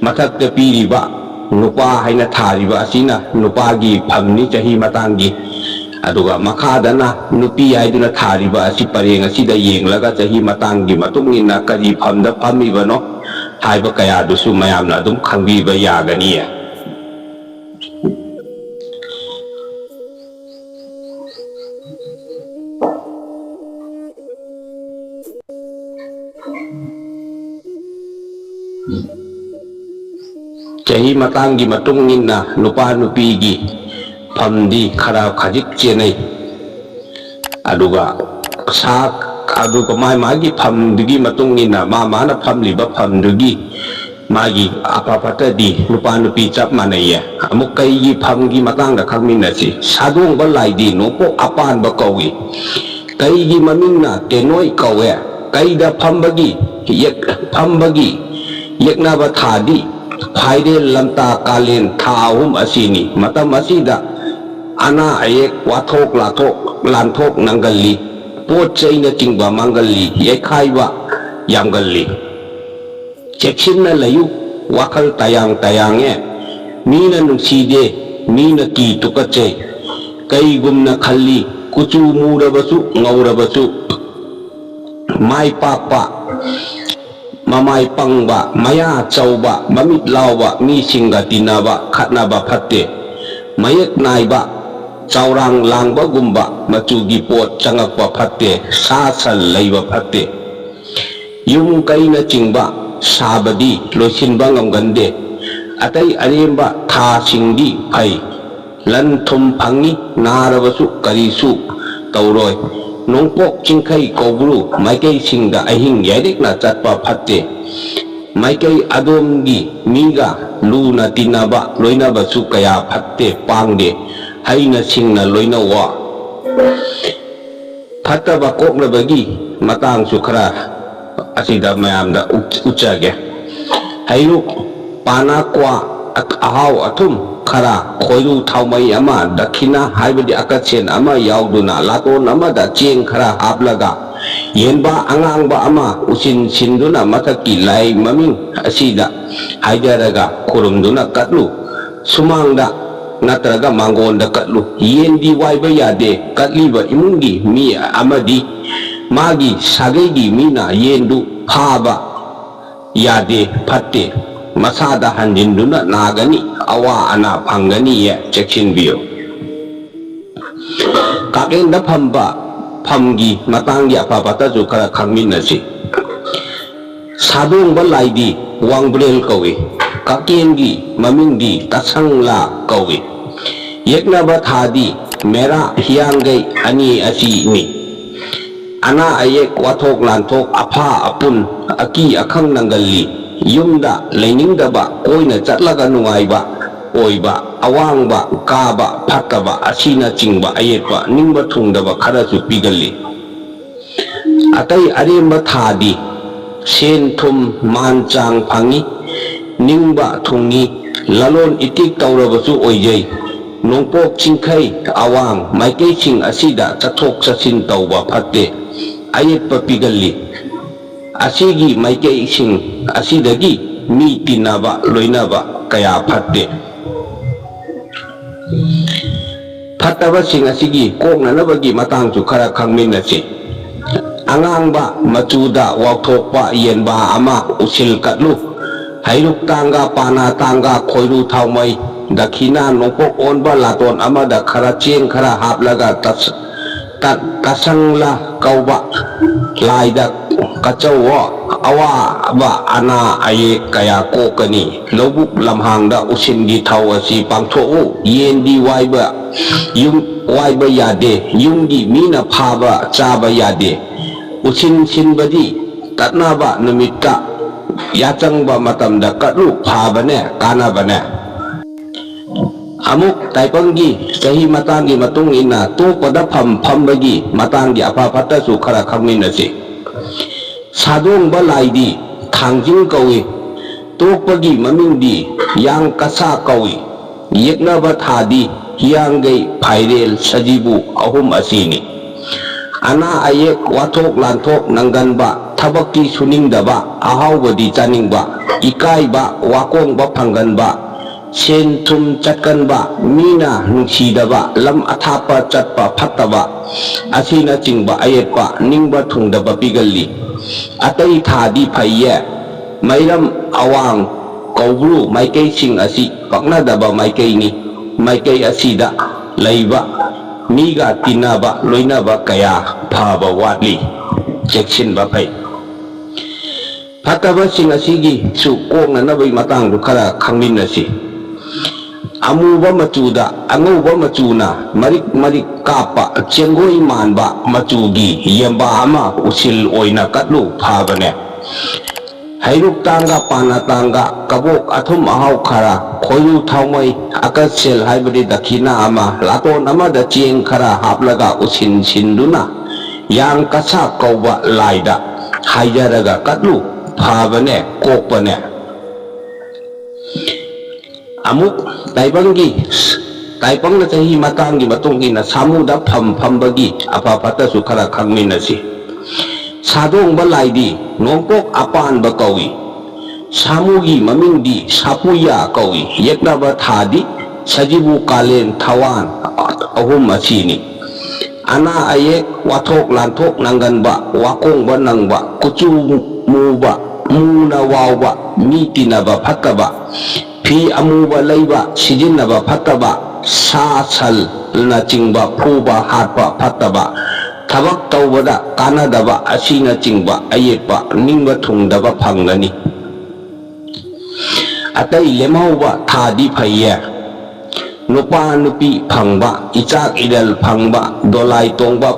ꯃꯊꯛꯇ ꯄꯤꯔꯤꯕ ꯅꯨꯄꯥ ꯍꯥꯏꯅ ꯊꯥꯔꯤꯕ ꯑꯁꯤꯅ ꯅꯨꯄꯥꯒꯤ ꯐꯝꯅꯤ, ꯆꯍꯤ ꯃꯇꯥꯡꯒꯤ꯫ ꯑꯗꯨꯒ ꯃꯈꯥꯗꯅ ꯅꯨꯄꯤ ꯍꯥꯏꯗꯨꯅ ꯊꯥꯔꯤꯕ ꯑꯁꯤ ꯄꯔꯦꯡ ꯑꯁꯤꯗ ꯌꯦꯡꯂꯒ ꯆꯍꯤ ꯃꯇꯥꯡꯒꯤ ꯃꯇꯨꯡ ꯏꯟꯅ ꯀꯔꯤ ꯐꯝꯗ ꯐꯝꯃꯤꯕꯅꯣ ꯍꯥꯏꯕ ꯀꯌꯥꯗꯨꯁꯨ ꯃꯌꯥꯝꯅ ꯑꯗꯨꯝ ꯈꯪꯕꯤꯕ ꯌꯥꯒꯅꯤꯌꯦ꯫ ꯆꯍꯤ ꯃꯇꯥꯡꯒꯤ ꯃꯇꯨꯡ ꯏꯟꯅ ꯅꯨꯄꯥ ꯅꯨꯄꯤꯒꯤ ꯐꯝꯗꯤ ꯈꯔ ꯈꯖꯤꯛ ꯆꯦꯟꯅꯩ꯫ ꯑꯗꯨꯒ ꯁꯥ ꯑꯗꯨꯒ ꯃꯥꯏ ꯃꯥꯒꯤ ꯐꯝꯗꯨꯒꯤ ꯃꯇꯨꯡ ꯏꯟꯅ ꯃꯥ ꯃꯥꯅ ꯐꯝꯂꯤꯕ ꯐꯝꯗꯨꯒꯤ ꯃꯥꯒꯤ ꯑꯐ ꯐꯠꯇꯗꯤ ꯅꯨꯄꯥ ꯅꯨꯄꯤ ꯆꯞ ꯃꯥꯟꯅꯩꯌꯦ꯫ ꯑꯃꯨꯛ ꯀꯩꯒꯤ ꯐꯝꯒꯤ ꯃꯇꯥꯡꯗ ꯈꯪꯃꯤꯟꯅꯁꯤ꯫ ꯁꯥꯗꯣꯡꯕ ꯂꯥꯏꯗꯤ ꯅꯣꯡꯄꯣꯛ ꯑꯄꯥꯟꯕ ꯀꯧꯏ꯫ ꯀꯩꯒꯤ ꯃꯃꯤꯡꯅ ꯇꯦꯅꯣꯏ ꯀꯧꯋꯦ꯫ ꯀꯩꯗ ꯐꯝꯕꯒꯤ ꯌꯦꯛ-, ꯐꯝꯕꯒꯤ ꯌꯦꯛꯅꯕ ꯊꯥꯗꯤ ꯐꯥꯏꯔꯦꯜ, ꯂꯝꯇꯥ, ꯀꯥꯂꯦꯟ ꯊꯥ ꯑꯍꯨꯝ ꯑꯁꯤꯅꯤ꯫ ꯃꯇꯝ ꯑꯁꯤꯗ ꯑꯅꯥ ꯑꯌꯦꯛ, ꯋꯥꯊꯣꯛ ꯂꯥꯊꯣꯛ, ꯂꯥꯟꯊꯣꯛ ꯅꯪꯒꯜꯂꯤ꯫ ꯄꯣꯠ ꯆꯩꯅꯆꯤꯡꯕ ꯃꯥꯡꯒꯜꯂꯤ, ꯌꯩꯈꯥꯏꯕ ꯌꯥꯝꯒꯜꯂꯤ꯫ ꯆꯦꯛꯁꯤꯟꯅ ꯂꯩꯌꯨ, ꯋꯥꯈꯜ ꯇꯌꯥꯡ ꯇꯌꯥꯡꯉꯦ꯫ ꯃꯤꯅ ꯅꯨꯡꯁꯤꯗꯦ, ꯃꯤꯅ ꯀꯤ ꯇꯨꯀꯠꯆꯩ꯫ ꯀꯩꯒꯨꯝꯅ ꯈꯜꯂꯤ, ꯀꯨꯆꯨ ꯃꯨꯔꯕꯁꯨ ꯉꯧꯔꯕꯁꯨ, ꯃꯥꯏ ꯄꯥꯛꯄ, ꯃꯃꯥꯏ ꯄꯪꯕ, ꯃꯌꯥ ꯆꯧꯕ, ꯃꯃꯤꯠ ꯂꯥꯎꯕ ꯃꯤꯁꯤꯡꯒ ꯇꯤꯟꯅꯕ, ꯈꯠꯅꯕ ꯐꯠꯇꯦ꯫ ꯃꯌꯦꯛ ꯅꯥꯏꯕ, ꯆꯥꯎꯔꯥꯡ ꯂꯥꯡꯕꯒꯨꯝꯕ ꯃꯆꯨꯒꯤ ꯄꯣꯠ ꯆꯪꯉꯛꯄ ꯐꯠꯇꯦ꯫ ꯁꯥ ꯁꯟ ꯂꯩꯕ ꯐꯠꯇꯦ꯫ ꯌꯨꯝ ꯀꯩꯅꯆꯤꯡꯕ ꯁꯥꯕꯗꯤ ꯂꯣꯏꯁꯤꯟꯕ ꯉꯝꯒꯟꯗꯦ꯫ ꯑꯇꯩ ꯑꯔꯦꯝꯕ ꯊꯥꯁꯤꯡꯗꯤ ꯐꯩ꯫ ꯂꯟ ꯊꯨꯝ ꯐꯪꯏ, ꯅꯥꯔꯕꯁꯨ ꯀꯔꯤꯁꯨ ꯇꯧꯔꯣꯏ꯫ ꯅꯣꯡꯄꯣꯛ ꯆꯤꯡꯈꯩ ꯀꯧꯕ꯭ꯔꯨ ꯃꯥꯏꯀꯩꯁꯤꯡꯗ ꯑꯍꯤꯡ ꯌꯥꯏꯔꯤꯛꯅ ꯆꯠꯄ ꯐꯠꯇꯦ꯫ ꯃꯥꯏꯀꯩ ꯑꯗꯣꯝꯒꯤ ꯃꯤꯒ ꯂꯨꯅ ꯇꯤꯟꯅꯕ ꯂꯣꯏꯅꯕꯁꯨ ꯀꯌꯥ ꯐꯠꯇꯦ, ꯄꯥꯡꯗꯦ꯫ ꯍꯩꯅ ꯁꯤꯡꯅ ꯂꯣꯏꯅꯧꯋ꯫ ꯐꯠꯇꯕ ꯀꯣꯛꯅꯕꯒꯤ ꯃꯇꯥꯡꯁꯨ ꯈꯔ ꯑꯁꯤꯗ ꯃꯌꯥꯝꯗ ꯎꯠ-, ꯎꯠꯆꯒꯦ꯫ ꯍꯩꯔꯨꯛ, ꯄꯥꯅꯥ, ꯀ꯭ꯋꯥ, ꯑ-, ꯑꯍꯥꯎ ꯑꯊꯨꯝ ꯈꯔ, ꯈꯣꯏꯔꯨ ꯊꯥꯎꯃꯩ ꯑꯃ, ꯗꯈꯤꯅꯥ ꯍꯥꯏꯕꯗꯤ ꯑꯀꯠꯁꯦꯟ ꯑꯃ ꯌꯥꯎꯗꯨꯅ ꯂꯥꯇꯣꯟ ꯑꯃꯗ ꯆꯦꯡ ꯈꯔ ꯍꯥꯞꯂꯒ ꯌꯦꯟꯕꯥ ꯑꯉꯥꯡꯕ ꯑꯃ ꯎꯁꯤꯟ ꯁꯤꯟꯗꯨꯅ ꯃꯊꯛꯀꯤ ꯂꯥꯏ ꯃꯃꯤꯡ ꯑꯁꯤꯗ ꯍꯥꯏꯖꯔꯒ ꯈꯨꯔꯨꯝꯗꯨꯅ ꯀꯠꯂꯨ꯫ ꯁꯨꯃꯥꯡꯗ ꯅꯠꯇ꯭ꯔꯒ ꯃꯥꯡꯒꯣꯟꯗ ꯀꯠꯂꯨ꯫ ꯌꯦꯟꯗꯤ ꯋꯥꯏꯕ ꯌꯥꯗꯦ꯫ ꯀꯠꯂꯤꯕ ꯏꯃꯨꯡꯒꯤ ꯃꯤ ꯑꯃꯗꯤ ꯃꯥꯒꯤ ꯁꯥꯒꯩꯒꯤ ꯃꯤꯅ ꯌꯦꯟꯗꯨ ꯐꯥꯕ ꯌꯥꯗꯦ, ꯐꯠꯇꯦ꯫ ꯃꯁꯥꯗ ꯍꯟꯖꯤꯟꯗꯨꯅ ꯅꯥꯒꯅꯤ, ꯑꯋꯥ ꯑꯅꯥ ꯐꯪꯒꯅꯤꯌꯦ, ꯆꯦꯛꯁꯤꯟꯕꯤꯌꯨ꯫ ꯀꯥꯛꯂꯦꯟꯗ ꯐꯝꯕ ꯐꯝꯒꯤ ꯃꯇꯥꯡꯒꯤ ꯑꯐ ꯐꯠꯇꯁꯨ ꯈꯔ ꯈꯪꯃꯤꯟꯅꯁꯤ꯫ ꯁꯥꯗꯣꯡꯕ ꯂꯥꯏꯗꯤ ꯋꯥꯡꯕ꯭ꯔꯦꯜ ꯀꯧꯏ꯫ ꯀꯥꯛꯀꯦꯟꯒꯤ ꯃꯃꯤꯡꯗꯤ ꯇꯁꯪꯂꯥ ꯀꯧꯏ꯫ ꯌꯦꯛꯅꯕ ꯊꯥꯗꯤ ꯃꯦꯔꯥ, ꯍꯤꯌꯥꯡꯒꯩ ꯑꯅꯤ ꯑꯁꯤꯅꯤ꯫ ꯑꯅꯥ ꯑꯌꯦꯛ, ꯋꯥꯊꯣꯛ ꯂꯥꯟꯊꯣꯛ, ꯑꯐꯥ ꯑꯄꯨꯟ, ꯑꯀꯤ ꯑꯈꯪ ꯅꯪꯒꯜꯂꯤ꯫ ꯌꯨꯝꯗ ꯂꯩꯅꯤꯡꯗꯕ, ꯀꯣꯏꯅ ꯆꯠꯂꯒ ꯅꯨꯡꯉꯥꯏꯕ ꯑꯣꯏꯕ, ꯑꯋꯥꯡꯕ ꯀꯥꯕ ꯐꯠꯇꯕ ꯑꯁꯤꯅꯆꯤꯡꯕ ꯑꯌꯦꯠꯄ ꯅꯤꯡꯕ ꯊꯨꯡꯗꯕ ꯈꯔꯁꯨ ꯄꯤꯒꯜꯂꯤ꯫ ꯑꯇꯩ ꯑꯔꯦꯝꯕ ꯊꯥꯗꯤ ꯁꯦꯟ ꯊꯨꯝ ꯃꯥꯟ ꯆꯥꯡ ꯐꯪꯏ, ꯅꯤꯡꯕ ꯊꯨꯡꯏ, ꯂꯂꯣꯟ ꯏꯇꯤꯛ ꯇꯧꯔꯕꯁꯨ ꯑꯣꯏꯖꯩ꯫ ꯅꯣꯡꯄꯣꯛ ꯆꯤꯡꯈꯩ ꯑꯋꯥꯡ ꯃꯥꯏꯀꯩꯁꯤꯡ ꯑꯁꯤꯗ ꯆꯠꯊꯣꯛ ꯆꯠꯁꯤꯟ ꯇꯧꯕ ꯐꯠꯇꯦ, ꯑꯌꯦꯠꯄ ꯄꯤꯒꯜꯂꯤ꯫ ꯑꯁꯤꯒꯤ ꯃꯥꯏꯀꯩꯁꯤꯡ ꯑꯁꯤꯗꯒꯤ ꯃꯤ ꯇꯤꯟꯅꯕ ꯂꯣꯏꯅꯕ ꯀꯌꯥ ꯐꯠꯇꯦ꯫ ꯐꯠꯇꯕꯁꯤꯡ ꯑꯁꯤꯒꯤ ꯀꯣꯛꯅꯅꯕꯒꯤ ꯃꯇꯥꯡꯁꯨ ꯈꯔ ꯈꯪꯃꯤꯟꯅꯁꯤ꯫ ꯑꯉꯥꯡꯕ ꯃꯆꯨꯗ ꯋꯥꯎꯊꯣꯛꯄ ꯌꯦꯟꯕꯥ ꯑꯃ ꯎꯁꯤꯜ ꯀꯠꯂꯨ꯫ ꯍꯩꯔꯨꯛ ꯇꯥꯡꯒ, ꯄꯥꯅꯥ ꯇꯥꯡꯒ, ꯈꯣꯏꯔꯨ ꯊꯥꯎꯃꯩ, ꯗꯈꯤꯅꯥ, ꯅꯣꯡꯄꯣꯛ ꯑꯣꯟꯕ ꯂꯥꯇꯣꯟ ꯑꯃꯗ ꯈꯔ ꯆꯦꯡ ꯈꯔ ꯍꯥꯞꯂꯒ ꯇꯁ-, ꯇ-, ꯇꯁꯪꯂ ꯀꯧꯕ ꯂꯥꯏꯗ ꯀꯠꯆꯧꯑꯣ꯫ ꯑꯋꯥꯕ ꯑꯅꯥ ꯑꯌꯦꯛ ꯀꯌꯥ ꯀꯣꯛꯀꯅꯤ꯫ ꯂꯧꯕꯨꯛ ꯂꯝꯍꯥꯡꯗ ꯎꯁꯤꯟꯒꯤ ꯊꯧ ꯑꯁꯤ ꯄꯥꯡꯊꯣꯛꯎ꯫ ꯌꯦꯟꯗꯤ ꯋꯥꯏꯕ, ꯌꯨꯝ ꯋꯥꯏꯕ ꯌꯥꯗꯦ꯫ ꯌꯨꯝꯒꯤ ꯃꯤꯅ ꯐꯥꯕ ꯆꯥꯕ ꯌꯥꯗꯦ꯫ ꯎꯁꯤꯟ ꯁꯤꯟꯕꯗꯤ ꯇꯠꯅꯕ ꯅꯨꯃꯤꯠꯇ ꯌꯥꯆꯪꯕ ꯃꯇꯝꯗ ꯀꯠꯂꯨ, ꯐꯕꯅꯦ, ꯀꯥꯟꯅꯕꯅꯦ꯫ ꯑꯃꯨꯛ ꯇꯥꯏꯕꯪꯒꯤ ꯆꯍꯤ ꯃꯇꯥꯡꯒꯤ ꯃꯇꯨꯡ ꯏꯟꯅ ꯇꯣꯛꯄꯗ ꯐꯝ ꯐꯝꯕꯒꯤ ꯃꯇꯥꯡꯒꯤ ꯑꯐ ꯐꯠꯇꯁꯨ ꯈꯔ ꯈꯪꯃꯤꯟꯅꯁꯤ꯫ ꯁꯥꯗꯣꯡꯕ ꯂꯥꯏꯗꯤ ꯊꯥꯡꯖꯤꯡ ꯀꯧꯏ꯫ ꯇꯣꯛꯄꯒꯤ ꯃꯃꯤꯡꯗꯤ ꯌꯥꯡ ꯀꯁꯥ ꯀꯧꯏ꯫ ꯌꯦꯛꯅꯕ ꯊꯥꯗꯤ ꯍꯤꯌꯥꯡꯒꯩ, ꯐꯥꯏꯔꯦꯜ, ꯁꯖꯤꯕꯨ ꯑꯍꯨꯝ ꯑꯁꯤꯅꯤ꯫ ꯑꯅꯥ ꯑꯌꯦꯛ, ꯋꯥꯊꯣꯛ ꯂꯥꯟꯊꯣꯛ ꯅꯪꯒꯟꯕ, ꯊꯕꯛꯇꯤ ꯁꯨꯅꯤꯡꯗꯕ, ꯑꯍꯥꯎꯕꯗꯤ ꯆꯥꯅꯤꯡꯕ, ꯏꯀꯥꯏꯕ, ꯋꯥꯀꯣꯡꯕ ꯐꯪꯒꯟꯕ, ꯁꯦꯟ ꯊꯨꯝ ꯆꯠꯀꯟꯕ, ꯃꯤꯅ ꯅꯨꯡꯁꯤꯗꯕ, ꯂꯝ ꯑꯊꯥꯞꯄ ꯆꯠꯄ ꯐꯠꯇꯕ ꯑꯁꯤꯅꯆꯤꯡꯕ ꯑꯌꯦꯠꯄ ꯅꯤꯡꯕ ꯊꯨꯡꯗꯕ ꯄꯤꯒꯜꯂꯤ꯫ ꯑꯇꯩ ꯊꯥꯗꯤ ꯐꯩꯌꯦ꯫ ꯃꯩꯔꯝ, ꯑꯋꯥꯡ, ꯀꯧꯕ꯭ꯔꯨ ꯃꯥꯏꯀꯩꯁꯤꯡ ꯑꯁꯤ ꯄꯛꯅꯗꯕ ꯃꯥꯏꯀꯩꯅꯤ꯫ ꯃꯥꯏꯀꯩ ꯑꯁꯤꯗ ꯂꯩꯕ ꯃꯤꯒ ꯇꯤꯟꯅꯕ ꯂꯣꯏꯅꯕ ꯀꯌꯥ ꯐꯕ ꯋꯥꯠꯂꯤ꯫ ꯆꯦꯛꯁꯤꯟꯕ ꯐꯩ꯫ ꯐꯠꯇꯕꯁꯤꯡ ꯑꯁꯤꯒꯤꯁꯨ ꯀꯣꯛꯅꯅꯕꯒꯤ ꯃꯇꯥꯡꯗꯨ ꯈꯔ ꯈꯪꯃꯤꯟꯅꯁꯤ꯫ ꯑꯃꯨꯕ ꯃꯆꯨꯗ ꯑꯉꯧꯕ ꯃꯆꯨꯅ ꯃꯔꯤꯛ ꯃꯔꯤꯛ ꯀꯥꯞꯄ ꯆꯦꯡꯒꯣꯏ ꯃꯥꯟꯕ ꯃꯆꯨꯒꯤ ꯌꯦꯝꯕꯥ ꯑꯃ ꯎꯁꯤꯜ ꯑꯣꯏꯅ ꯀꯠꯂꯨ ꯐꯕꯅꯦ꯫ ꯍꯩꯔꯨꯛ ꯇꯥꯡꯒ, ꯄꯥꯅ ꯇꯥꯡꯒ, ꯀꯕꯣꯛ ꯑꯊꯨꯝ ꯑꯍꯥꯎ ꯈꯔ, ꯈꯣꯏꯔꯨ ꯊꯥꯎꯃꯩ, ꯑꯀꯠꯁꯦꯜ ꯍꯥꯏꯕꯗꯤ ꯗꯈꯤꯅꯥ ꯑꯃ, ꯂꯥꯇꯣꯟ ꯑꯃꯗ ꯆꯦꯡ ꯈꯔ ꯍꯥꯞꯂꯒ ꯎꯁꯤꯟ ꯁꯤꯟꯗꯨꯅ ꯌꯥꯡ ꯀꯁꯥ ꯀꯧꯕ ꯂꯥꯏꯗ ꯍꯥꯏꯖꯔꯒ ꯀꯠꯂꯨ ꯐꯕꯅꯦ, ꯀꯣꯛꯄꯅꯦ꯫ ꯑꯃꯨꯛ ꯇꯥꯏꯕꯪꯒꯤ, ꯇꯥꯏꯕꯪꯅ ꯆꯍꯤ ꯃꯇꯥꯡꯒꯤ ꯃꯇꯨꯡ ꯏꯟꯅ ꯁꯥꯃꯨꯗ ꯐꯝ ꯐꯝꯕꯒꯤ ꯑꯐ ꯐꯠꯇꯁꯨ ꯈꯔ ꯈꯪꯃꯤꯟꯅꯁꯤ꯫ ꯁꯥꯗꯣꯡꯕ ꯂꯥꯏꯗꯤ ꯅꯣꯡꯄꯣꯛ ꯑꯄꯥꯟꯕ ꯀꯧꯏ꯫ ꯁꯥꯃꯨꯒꯤ ꯃꯃꯤꯡꯗꯤ ꯁꯥꯄꯨꯌꯥ ꯀꯧꯏ꯫ ꯌꯦꯛꯅꯕ ꯊꯥꯗꯤ ꯁꯖꯤꯕꯨ, ꯀꯥꯂꯦꯟ, ꯊꯋꯥꯟ ꯑꯍꯨꯝ ꯑꯁꯤꯅꯤ꯫ ꯑꯅꯥ ꯑꯌꯦꯛ, ꯋꯥꯊꯣꯛ ꯂꯥꯟꯊꯣꯛ ꯅꯪꯒꯟꯕ, ꯋꯥꯀꯣꯡꯕ ꯅꯪꯕ, ꯀꯨꯆꯨ ꯃꯨꯕ, ꯃꯨꯅ ꯋꯥꯎꯕ, ꯃꯤ ꯇꯤꯟꯅꯕ ꯐꯠꯇꯕ, ꯐꯤ ꯑꯃꯨꯕ ꯂꯩꯕ ꯁꯤꯖꯤꯟꯅꯕ ꯐꯠꯇꯕ, ꯁꯥ ꯁꯟꯅꯆꯤꯡꯕ ꯐꯨꯕ ꯍꯥꯠꯄ ꯐꯠꯇꯕ, ꯊꯕꯛ ꯇꯧꯕꯗ ꯀꯥꯟꯅꯗꯕ ꯑꯁꯤꯅꯆꯤꯡꯕ ꯑꯌꯦꯛꯄ ꯅꯤꯡꯕ ꯊꯨꯡꯗꯕ ꯐꯪꯒꯅꯤ꯫ ꯑꯇꯩ ꯂꯦꯝꯍꯧꯕ ꯊꯥꯗꯤ ꯐꯩꯌꯦ꯫ ꯅꯨꯄꯥ ꯅꯨꯄꯤ ꯐꯪꯕ, ꯏꯆꯥꯛ ꯏꯔꯜ ꯐꯪꯕ, ꯗꯣꯂꯥꯏ ꯇꯣꯡꯕ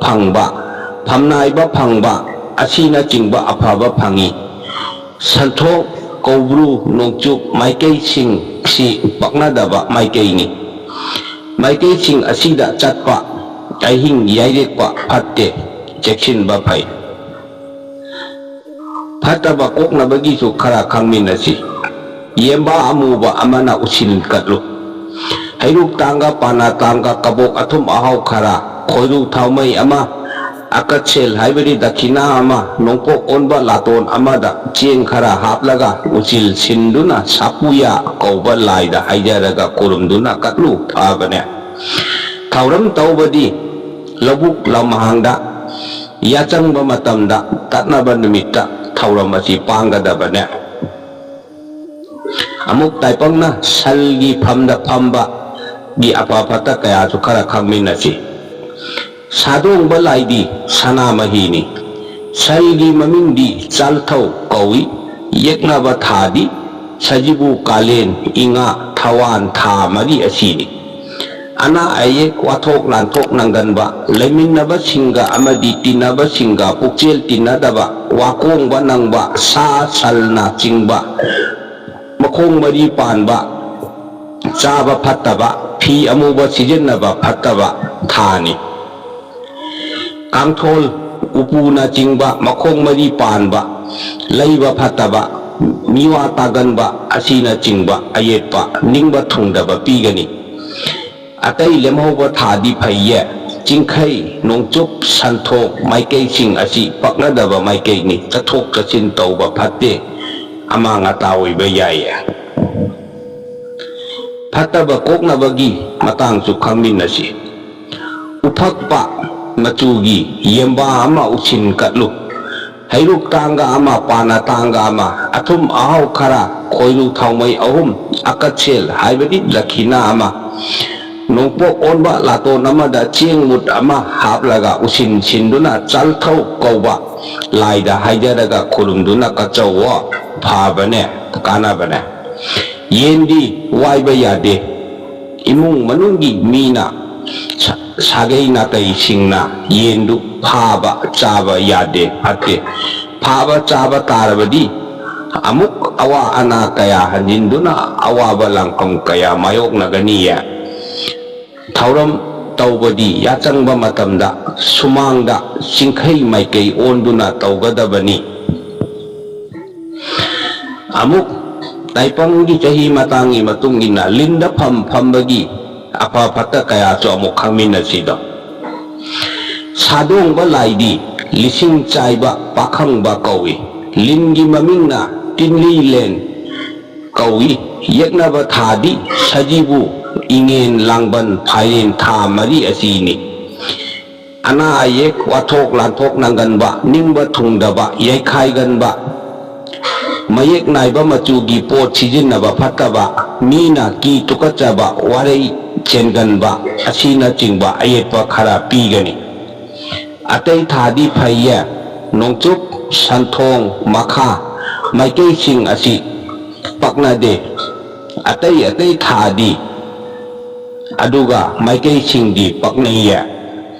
ꯐꯪꯕ, ꯐꯝꯅꯥꯏꯕ ꯐꯪꯕ ꯑꯁꯤꯅꯆꯤꯡꯕ ꯑꯐꯕ ꯐꯪꯏ꯫ ꯁꯟꯊꯣꯛ, ꯀꯧꯕ꯭ꯔꯨ, ꯅꯣꯡꯆꯨꯞ ꯃꯥꯏꯀꯩꯁꯤꯡꯁꯤ ꯄꯛꯅꯗꯕ ꯃꯥꯏꯀꯩꯅꯤ꯫ ꯃꯥꯏꯀꯩꯁꯤꯡ ꯑꯁꯤꯗ ꯆꯠꯄ, ꯑꯍꯤꯡ ꯌꯥꯏꯔꯦꯛꯄ ꯐꯠꯇꯦ, ꯆꯦꯛꯁꯤꯟꯕ ꯐꯩ꯫ ꯐꯠꯇꯕ ꯀꯣꯛꯅꯕꯒꯤꯁꯨ ꯈꯔ ꯈꯪꯃꯤꯟꯅꯁꯤ꯫ ꯌꯦꯝꯕꯥ ꯑꯃꯨꯕ ꯑꯃꯅ ꯎꯁꯤꯟ ꯀꯠꯂꯨ꯫ ꯍꯩꯔꯨꯛ ꯇꯥꯡꯒ, ꯄꯥꯅꯥ ꯇꯥꯡꯒ, ꯀꯕꯣꯛ ꯑꯊꯨꯝ ꯑꯍꯥꯎ ꯈꯔ, ꯈꯣꯏꯔꯨ ꯊꯥꯎꯃꯩ ꯑꯃ, ꯑꯀꯠꯁꯦꯜ ꯍꯥꯏꯕꯗꯤ ꯗꯈꯤꯅꯥ ꯑꯃ, ꯅꯣꯡꯄꯣꯛ ꯑꯣꯟꯕ ꯂꯥꯇꯣꯟ ꯑꯃꯗ ꯆꯦꯡ ꯈꯔ ꯍꯥꯞꯂꯒ ꯎꯆꯤꯜ ꯁꯤꯟꯗꯨꯅ ꯁꯥꯄꯨꯌꯥ ꯀꯧꯕ ꯂꯥꯏꯗ ꯍꯥꯏꯖꯔꯒ ꯈꯨꯔꯨꯝꯗꯨꯅ ꯀꯠꯂꯨ ꯐꯕꯅꯦ꯫ ꯊꯧꯔꯝ ꯇꯧꯕꯗꯤ ꯂꯧꯕꯨꯛ ꯂꯝꯍꯥꯡꯗ ꯌꯥꯆꯪꯕ ꯃꯇꯝꯗ ꯀꯠꯅꯕ ꯅꯨꯃꯤꯠꯇ ꯊꯧꯔꯝ ꯑꯁꯤ ꯄꯥꯡꯒꯗꯕꯅꯦ꯫ ꯑꯃꯨꯛ ꯇꯥꯏꯄꯪꯅ ꯁꯜꯒꯤ ꯐꯝꯗ ꯐꯝꯕꯒꯤ ꯑꯐ ꯐꯠꯇ ꯀꯌꯥꯁꯨ ꯈꯔ ꯈꯪꯃꯤꯟꯅꯁꯤ꯫ ꯁꯥꯗꯣꯡꯕ ꯂꯥꯏꯗꯤ ꯁꯅꯥꯃꯍꯤꯅꯤ꯫ ꯁꯜꯒꯤ ꯃꯃꯤꯡꯗꯤ ꯆꯥꯜꯊꯧ ꯀꯧꯏ꯫ ꯌꯦꯛꯅꯕ ꯊꯥꯗꯤ ꯁꯖꯤꯕꯨ, ꯀꯥꯂꯦꯟ, ꯏꯉꯥ, ꯊꯋꯥꯟ ꯊꯥ ꯃꯔꯤ ꯑꯁꯤꯅꯤ꯫ ꯑꯅꯥ ꯑꯌꯦꯛ, ꯋꯥꯊꯣꯛ ꯂꯥꯟꯊꯣꯛ ꯅꯪꯒꯟꯕ, ꯂꯩꯃꯤꯟꯅꯕꯁꯤꯡꯒ ꯑꯃꯗꯤ ꯇꯤꯟꯅꯕꯁꯤꯡꯒ ꯄꯨꯛꯆꯦꯜ ꯇꯤꯟꯅꯗꯕ, ꯋꯥꯀꯣꯡꯕ ꯅꯪꯕ, ꯁꯥ ꯁꯟꯅ ꯆꯤꯡꯕ, ꯃꯈꯣꯡ ꯃꯔꯤ ꯄꯥꯟꯕ, ꯆꯥꯕ ꯐꯠꯇꯕ, ꯐꯤ ꯑꯃꯨꯕ ꯁꯤꯖꯤꯟꯅꯕ ꯐꯠꯇꯕ ꯊꯥꯅꯤ꯫ ꯀꯥꯡꯊꯣꯜ, ꯎꯄꯨꯅꯆꯤꯡꯕ, ꯃꯈꯣꯡ ꯃꯔꯤ ꯄꯥꯟꯕ, ꯂꯩꯕ ꯐꯠꯇꯕ, ꯃꯤꯋꯥ ꯇꯥꯒꯟꯕ ꯑꯁꯤꯅꯆꯤꯡꯕ ꯑꯌꯦꯠꯄ, ꯅꯤꯡꯕ ꯊꯨꯡꯗꯕ ꯄꯤꯒꯅꯤ꯫ ꯑꯇꯩ ꯂꯦꯝꯍꯧꯕ ꯊꯥꯗꯤ ꯐꯩꯌꯦ꯫ ꯆꯤꯡꯈꯩ, ꯅꯣꯡꯆꯨꯞ, ꯁꯟꯊꯣꯛ ꯃꯥꯏꯀꯩꯁꯤꯡ ꯑꯁꯤ ꯄꯛꯅꯗꯕ ꯃꯥꯏꯀꯩꯅꯤ꯫ ꯆꯠꯊꯣꯛ ꯆꯠꯁꯤꯟ ꯇꯧꯕ ꯐꯠꯇꯦ꯫ ꯑꯃꯥꯡ ꯑꯇꯥ ꯑꯣꯏꯕ ꯌꯥꯏꯌꯦ꯫ ꯐꯠꯇꯕ ꯀꯣꯛꯅꯕꯒꯤ ꯃꯇꯥꯡꯁꯨ ꯈꯪꯃꯤꯟꯅꯁꯤ꯫ ꯎꯐꯛꯄ ꯃꯆꯨꯒꯤ ꯌꯦꯝꯕꯥ ꯑꯃ ꯎꯁꯤꯟ ꯀꯠꯂꯨ꯫ ꯍꯩꯔꯨꯛ ꯇꯥꯡꯒ ꯑꯃ, ꯄꯥꯅ ꯇꯥꯡꯒ ꯑꯃ, ꯑꯊꯨꯝ ꯑꯍꯥꯎ ꯈꯔ, ꯈꯣꯏꯔꯨ ꯊꯥꯎꯃꯩ ꯑꯍꯨꯝ, ꯑꯀꯠꯁꯦꯜ ꯍꯥꯏꯕꯗꯤ ꯗꯈꯤꯅꯥ ꯑꯃ, ꯅꯣꯡꯄꯣꯛ ꯑꯣꯟꯕ ꯂꯥꯇꯣꯟ ꯑꯃꯗ ꯆꯦꯡ ꯃꯨꯠ ꯑꯃ ꯍꯥꯞꯂꯒ ꯎꯁꯤꯟ ꯁꯤꯟꯗꯨꯅ ꯆꯥꯜꯊꯧ ꯀꯧꯕ ꯂꯥꯏꯗ ꯍꯥꯏꯖꯔꯒ ꯈꯨꯔꯨꯝꯗꯨꯅ ꯀꯠꯆꯧꯋꯣ꯫ ꯐꯕꯅꯦ, ꯀꯥꯟꯅꯕꯅꯦ꯫ ꯌꯦꯟꯗꯤ ꯋꯥꯏꯕ ꯌꯥꯗꯦ꯫ ꯏꯃꯨꯡ ꯃꯅꯨꯡꯒꯤ ꯃꯤꯅ ꯁꯥ-, ꯁꯥꯒꯩ ꯅꯥꯇꯩꯁꯤꯡꯅ ꯌꯦꯟꯗꯨ ꯐꯥꯕ ꯆꯥꯕ ꯌꯥꯗꯦ, ꯐꯠꯇꯦ꯫ ꯐꯥꯕ ꯆꯥꯕ ꯇꯥꯔꯕꯗꯤ ꯑꯃꯨꯛ ꯑꯋꯥ ꯑꯅꯥ ꯀꯌꯥ ꯍꯟꯖꯤꯟꯗꯨꯅ ꯑꯋꯥꯕ ꯂꯥꯡꯐꯝ ꯀꯌꯥ ꯃꯥꯌꯣꯛꯅꯒꯅꯤꯌꯦ꯫ ꯊꯧꯔꯝ ꯇꯧꯕꯗꯤ ꯌꯥꯆꯪꯕ ꯃꯇꯝꯗ ꯁꯨꯃꯥꯡꯗ ꯆꯤꯡꯈꯩ ꯃꯥꯏꯀꯩ ꯑꯣꯟꯗꯨꯅ ꯇꯧꯒꯗꯕꯅꯤ꯫ ꯑꯃꯨꯛ ꯇꯥꯏꯄꯪꯒꯤ ꯆꯍꯤ ꯃꯇꯥꯡꯒꯤ ꯃꯇꯨꯡ ꯏꯟꯅ ꯂꯤꯟꯗ ꯐꯝ ꯐꯝꯕꯒꯤ ꯑꯐ ꯐꯠꯇ ꯀꯌꯥꯁꯨ ꯑꯃꯨꯛ ꯈꯪꯃꯤꯟꯅꯁꯤꯗꯣ꯫ ꯁꯥꯗꯣꯡꯕ ꯂꯥꯏꯗꯤ ꯂꯤꯁꯤꯡ ꯆꯥꯏꯕ ꯄꯥꯈꯪꯕ ꯀꯧꯏ꯫ ꯂꯤꯟꯒꯤ ꯃꯃꯤꯡꯅ ꯇꯤꯟꯂꯤ ꯂꯦꯟ ꯀꯧꯏ꯫ ꯌꯦꯛꯅꯕ ꯊꯥꯗꯤ ꯁꯖꯤꯕꯨ, ꯏꯉꯦꯟ, ꯂꯥꯡꯕꯟ, ꯐꯥꯏꯔꯦꯟ ꯊꯥ ꯃꯔꯤ ꯑꯁꯤꯅꯤ꯫ ꯑꯅꯥ ꯑꯌꯦꯛ, ꯋꯥꯊꯣꯛ ꯂꯥꯟꯊꯣꯛ ꯅꯪꯒꯟꯕ, ꯅꯤꯡꯕ ꯊꯨꯡꯗꯕ, ꯌꯩꯈꯥꯏꯒꯟꯕ, ꯃꯌꯦꯛ ꯅꯥꯏꯕ ꯃꯆꯨꯒꯤ ꯄꯣꯠ ꯁꯤꯖꯤꯟꯅꯕ ꯐꯠꯇꯕ, ꯃꯤꯅ ꯀꯤ ꯇꯨꯀꯠꯆꯕ, ꯋꯥꯔꯩ ꯆꯦꯟꯒꯟꯕ ꯑꯁꯤꯅꯆꯤꯡꯕ ꯑꯌꯦꯠꯄ ꯈꯔ ꯄꯤꯒꯅꯤ꯫ ꯑꯇꯩ ꯊꯥꯗꯤ ꯐꯩꯌꯦ꯫ ꯅꯣꯡꯆꯨꯞ, ꯁꯟꯊꯣꯡ, ꯃꯈꯥ ꯃꯥꯏꯀꯩꯁꯤꯡ ꯑꯁꯤ ꯄꯛꯅꯗꯦ꯫ ꯑꯇꯩ ꯑꯇꯩ ꯊꯥꯗꯤ ꯑꯗꯨꯒ ꯃꯥꯏꯀꯩꯁꯤꯡꯗꯤ ꯄꯛꯅꯩꯌꯦ꯫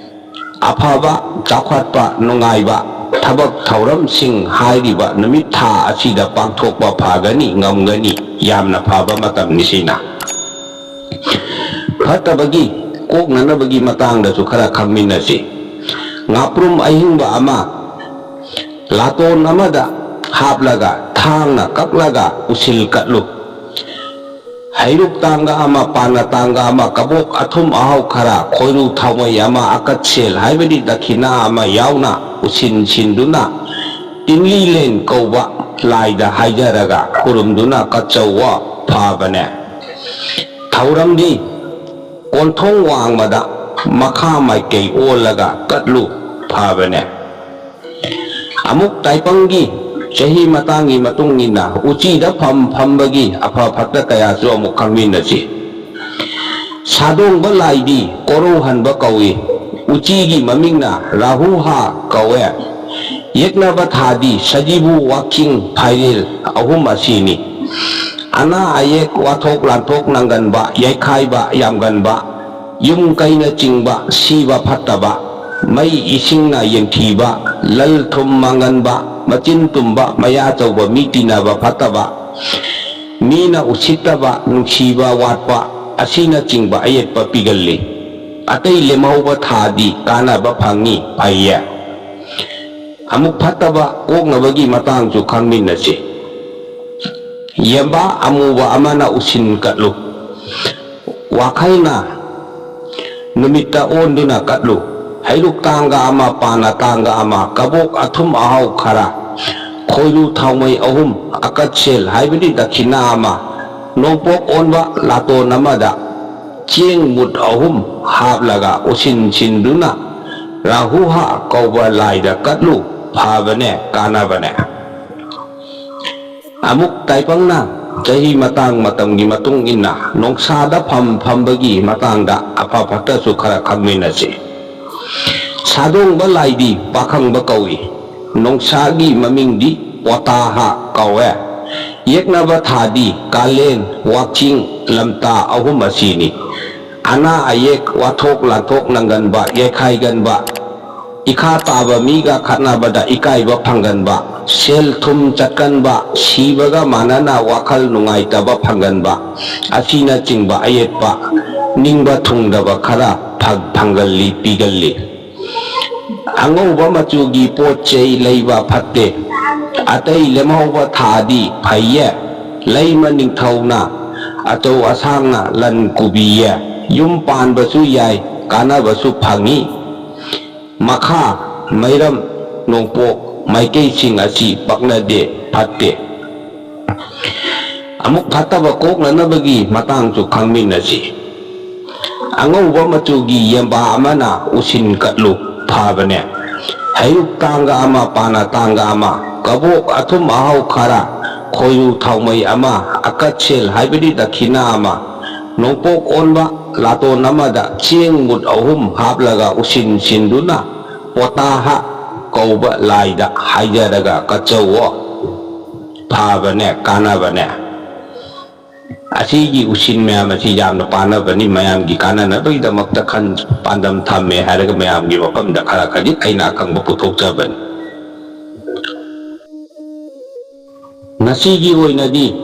ꯑꯐꯕ, ꯆꯥꯎꯈꯠꯄ, ꯅꯨꯡꯉꯥꯏꯕ ꯊꯕꯛ ꯊꯧꯔꯝꯁꯤꯡ ꯍꯥꯏꯔꯤꯕ ꯅꯨꯃꯤꯠ ꯊꯥ ꯑꯁꯤꯗ ꯄꯥꯡꯊꯣꯛꯄ ꯐꯒꯅꯤ, ꯉꯝꯒꯅꯤ꯫ ꯌꯥꯝꯅ ꯐꯕ ꯃꯇꯝꯅꯤ ꯁꯤꯅ꯫ ꯐꯠꯇꯕꯒꯤ ꯀꯣꯛꯅꯅꯕꯒꯤ ꯃꯇꯥꯡꯗꯁꯨ ꯈꯔ ꯈꯪꯃꯤꯟꯅꯁꯤ꯫ ꯉꯥꯄ꯭ꯔꯨꯝ ꯑꯍꯤꯡꯕ ꯑꯃ ꯂꯥꯇꯣꯟ ꯑꯃꯗ ꯍꯥꯞꯂꯒ ꯊꯥꯡꯅ ꯀꯛꯂꯒ ꯎꯁꯤꯜ ꯀꯠꯂꯨ꯫ ꯍꯩꯔꯨꯛ ꯇꯥꯡꯒ ꯑꯃ, ꯄꯥꯅ ꯇꯥꯡꯒ ꯑꯃ, ꯀꯕꯣꯛ ꯑꯊꯨꯝ ꯑꯍꯥꯎ ꯈꯔ, ꯈꯣꯏꯔꯨ ꯊꯥꯎꯃꯩ ꯑꯃ, ꯑꯀꯠꯁꯦꯜ ꯍꯥꯏꯕꯗꯤ ꯗꯈꯤꯅꯥ ꯑꯃ ꯌꯥꯎꯅ ꯎꯁꯤꯟ ꯁꯤꯟꯗꯨꯅ ꯇꯤꯟꯂꯤ ꯂꯦꯟ ꯀꯧꯕ ꯂꯥꯏꯗ ꯍꯥꯏꯖꯔꯒ ꯈꯨꯔꯨꯝꯗꯨꯅ ꯀꯠꯆꯧꯋ ꯐꯕꯅꯦ꯫ ꯊꯧꯔꯝꯗꯤ ꯀꯣꯟꯊꯣꯡ ꯋꯥꯡꯃꯗ ꯃꯈꯥ ꯃꯥꯏꯀꯩ ꯑꯣꯜꯂꯒ ꯀꯠꯂꯨ ꯐꯕꯅꯦ꯫ ꯑꯃꯨꯛ ꯇꯥꯏꯄꯪꯒꯤ ꯆꯍꯤ ꯃꯇꯥꯡꯒꯤ ꯃꯇꯨꯡ ꯏꯟꯅ ꯎꯆꯤꯗ ꯐꯝ ꯐꯝꯕꯒꯤ ꯑꯐ ꯐꯠꯇ ꯀꯌꯥꯁꯨ ꯑꯃꯨꯛ ꯈꯪꯃꯤꯟꯅꯁꯤ꯫ ꯁꯥꯗꯣꯡꯕ ꯂꯥꯏꯗꯤ ꯀꯣꯔꯧꯍꯟꯕ ꯀꯧꯏ꯫ ꯎꯆꯤꯒꯤ ꯃꯃꯤꯡꯅ ꯔꯥꯍꯨꯍꯥ ꯀꯧꯋꯦ꯫ ꯌꯦꯛꯅꯕ ꯊꯥꯗꯤ ꯁꯖꯤꯕꯨ, ꯋꯥꯛꯆꯤꯡ, ꯐꯥꯏꯔꯦꯜ ꯑꯍꯨꯝ ꯑꯁꯤꯅꯤ꯫ ꯑꯅꯥ ꯑꯌꯦꯛ, ꯋꯥꯊꯣꯛ ꯂꯥꯟꯊꯣꯛ ꯅꯪꯒꯟꯕ, ꯌꯩꯈꯥꯏꯕ ꯌꯥꯝꯒꯟꯕ, ꯌꯨꯝ ꯀꯩꯅꯆꯤꯡꯕ ꯁꯤꯕ ꯐꯠꯇꯕ, ꯃꯩ ꯏꯁꯤꯡꯅ ꯌꯦꯡꯊꯤꯕ, ꯂꯜ ꯊꯨꯝ ꯃꯥꯡꯒꯟꯕ, ꯃꯆꯤꯟ ꯇꯨꯝꯕ, ꯃꯌꯥ ꯆꯧꯕ, ꯃꯤ ꯇꯤꯟꯅꯕ ꯐꯠꯇꯕ, ꯃꯤꯅ ꯎꯁꯤꯠꯇꯕ, ꯅꯨꯡꯁꯤꯕ ꯋꯥꯠꯄ ꯑꯁꯤꯅꯆꯤꯡꯕ ꯑꯌꯦꯠꯄ ꯄꯤꯒꯜꯂꯤ꯫ ꯑꯇꯩ ꯂꯦꯝꯍꯧꯕ ꯊꯥꯗꯤ ꯀꯥꯟꯅꯕ ꯐꯪꯉꯤ, ꯐꯩꯌꯦ꯫ ꯑꯃꯨꯛ ꯐꯠꯇꯕ ꯀꯣꯛꯅꯕꯒꯤ ꯃꯇꯥꯡꯁꯨ ꯈꯪꯃꯤꯟꯅꯁꯤ꯫ ꯌꯦꯝꯕꯥ ꯑꯃꯨꯕ ꯑꯃꯅ ꯎꯁꯤꯟ ꯀꯠꯂꯨ꯫ ꯋꯥꯈꯜꯅ ꯅꯨꯃꯤꯠꯇ ꯑꯣꯟꯗꯨꯅ ꯀꯠꯂꯨ꯫ ꯍꯩꯔꯨꯛ ꯇꯥꯡꯒ ꯑꯃ, ꯄꯥꯅ ꯇꯥꯡꯒ ꯑꯃ, ꯀꯕꯣꯛ ꯑꯊꯨꯝ ꯑꯍꯥꯎ ꯈꯔ, ꯈꯣꯏꯔꯨ ꯊꯥꯎꯃꯩ ꯑꯍꯨꯝ, ꯑꯀꯠꯁꯦꯜ ꯍꯥꯏꯕꯗꯤ ꯗꯈꯤꯅꯥ ꯑꯃ, ꯅꯣꯡꯄꯣꯛ ꯑꯣꯟꯕ ꯂꯥꯇꯣꯟ ꯑꯃꯗ ꯆꯦꯡ ꯃꯨꯠ ꯑꯍꯨꯝ ꯍꯥꯞꯂꯒ ꯎꯁꯤꯟ ꯁꯤꯟꯗꯨꯅ ꯔꯥꯍꯨꯍꯥ ꯀꯧꯕ ꯂꯥꯏꯗ ꯀꯠꯂꯨ, ꯐꯕꯅꯦ, ꯀꯥꯟꯅꯕꯅꯦ꯫ ꯑꯃꯨꯛ ꯇꯥꯏꯄꯪꯅ ꯆꯍꯤ ꯃꯇꯥꯡ ꯃꯇꯝꯒꯤ ꯃꯇꯨꯡ ꯏꯟꯅ ꯅꯣꯡꯁꯥꯗ ꯐꯝ ꯐꯝꯕꯒꯤ ꯃꯇꯥꯡꯗ ꯑꯐ ꯐꯠꯇꯁꯨ ꯈꯔ ꯈꯪꯃꯤꯟꯅꯁꯤ꯫ ꯁꯥꯗꯣꯡꯕ ꯂꯥꯏꯗꯤ ꯄꯥꯈꯪꯕ ꯀꯧꯏ꯫ ꯅꯣꯡꯁꯥꯒꯤ ꯃꯃꯤꯡꯗꯤ ꯄꯣꯇꯥꯍꯥ ꯀꯧꯋꯦ꯫ ꯌꯦꯛꯅꯕ ꯊꯥꯗꯤ ꯀꯥꯂꯦꯟ, ꯋꯥꯛꯆꯤꯡ, ꯂꯝꯇꯥ ꯑꯍꯨꯝ ꯑꯁꯤꯅꯤ꯫ ꯑꯅꯥ ꯑꯌꯦꯛ, ꯋꯥꯊꯣꯛ ꯂꯥꯟꯊꯣꯛ ꯅꯪꯒꯟꯕ, ꯌꯩꯈꯥꯏꯒꯟꯕ, ꯏꯈꯥ ꯇꯥꯕ ꯃꯤꯒ ꯈꯠꯅꯕꯗ ꯏꯀꯥꯏꯕ ꯐꯪꯒꯟꯕ, ꯁꯦꯜ ꯊꯨꯝ ꯆꯠꯀꯟꯕ, ꯁꯤꯕꯒ ꯃꯥꯟꯅꯅ ꯋꯥꯈꯜ ꯅꯨꯡꯉꯥꯏꯇꯕ ꯐꯪꯒꯟꯕ ꯑꯁꯤꯅꯆꯤꯡꯕ ꯑꯌꯦꯠꯄ ꯅꯤꯡꯕ ꯊꯨꯡꯗꯕ ꯈꯔ ꯐ-, ꯐꯪꯒꯜꯂꯤ, ꯄꯤꯒꯜꯂꯤ꯫ ꯑꯉꯧꯕ ꯃꯆꯨꯒꯤ ꯄꯣꯠ ꯆꯩ ꯂꯩꯕ ꯐꯠꯇꯦ꯫ ꯑꯇꯩ ꯂꯦꯝꯍꯧꯕ ꯊꯥꯗꯤ ꯐꯩꯌꯦ꯫ ꯂꯩꯃ ꯅꯤꯡꯊꯧꯅ ꯑꯆꯧ ꯑꯁꯥꯡꯅ ꯂꯟ ꯀꯨꯕꯤꯌꯦ꯫ ꯌꯨꯝ ꯄꯥꯟꯕꯁꯨ ꯌꯥꯏ, ꯀꯥꯟꯅꯕꯁꯨ ꯐꯪꯏ꯫ ꯃꯈꯥ, ꯃꯩꯔꯝ, ꯅꯣꯡꯄꯣꯛ ꯃꯥꯏꯀꯩꯁꯤꯡ ꯑꯁꯤ ꯄꯛꯅꯗꯦ, ꯐꯠꯇꯦ꯫ ꯑꯃꯨꯛ ꯐꯠꯇꯕ ꯀꯣꯛꯅꯅꯕꯒꯤ ꯃꯇꯥꯡꯁꯨ ꯈꯪꯃꯤꯟꯅꯁꯤ꯫ ꯑꯉꯧꯕ ꯃꯆꯨꯒꯤ ꯌꯦꯟꯕꯥ ꯑꯃꯅ ꯎꯁꯤꯟ ꯀꯠꯂꯨ, ꯐꯕꯅꯦ꯫ ꯍꯩꯔꯨꯛ ꯇꯥꯡꯒ ꯑꯃ, ꯄꯥꯅ ꯇꯥꯡꯒ ꯑꯃ, ꯀꯕꯣꯛ, ꯑꯊꯨꯝ ꯑꯍꯥꯎ ꯈꯔ, ꯈꯣꯏꯔꯨ ꯊꯥꯎꯃꯩ ꯑꯃ, ꯑꯀꯠꯁꯦꯜ ꯍꯥꯏꯕꯗꯤ ꯗꯈꯤꯅꯥ ꯑꯃ, ꯅꯣꯡꯄꯣꯛ ꯑꯣꯟꯕ ꯂꯥꯇꯣꯟ ꯑꯃꯗ ꯆꯦꯡ ꯃꯨꯠ ꯑꯍꯨꯝ ꯍꯥꯞꯂꯒ ꯎꯁꯤꯟ ꯁꯤꯟꯗꯨꯅ ꯄꯣꯇꯥꯍ ꯀꯧꯕ ꯂꯥꯏꯗ ꯍꯥꯏꯖꯔꯒ ꯀꯠꯆꯧꯑꯣ꯫ ꯐꯕꯅꯦ, ꯀꯥꯟꯅꯕꯅꯦ꯫ ꯑꯁꯤꯒꯤ ꯎꯁꯤꯟ ꯃꯌꯥꯝ ꯑꯁꯤ ꯌꯥꯝꯅ ꯄꯥꯟꯅꯕꯅꯤ, ꯃꯌꯥꯝꯒꯤ ꯀꯥꯟꯅꯅꯕꯒꯤꯗꯃꯛꯇ ꯈꯟ-, ꯄꯥꯟꯗꯝ ꯊꯝꯃꯦ ꯍꯥꯏꯔꯒ ꯃꯌꯥꯝꯒꯤ ꯃꯐꯝꯗ ꯈꯔ ꯈꯖꯤꯛ ꯑꯩꯅ ꯑꯈꯪꯕ ꯄꯨꯊꯣꯛꯆꯕꯅꯤ꯫ ꯉꯁꯤꯒꯤ ꯑꯣꯏꯅꯗꯤ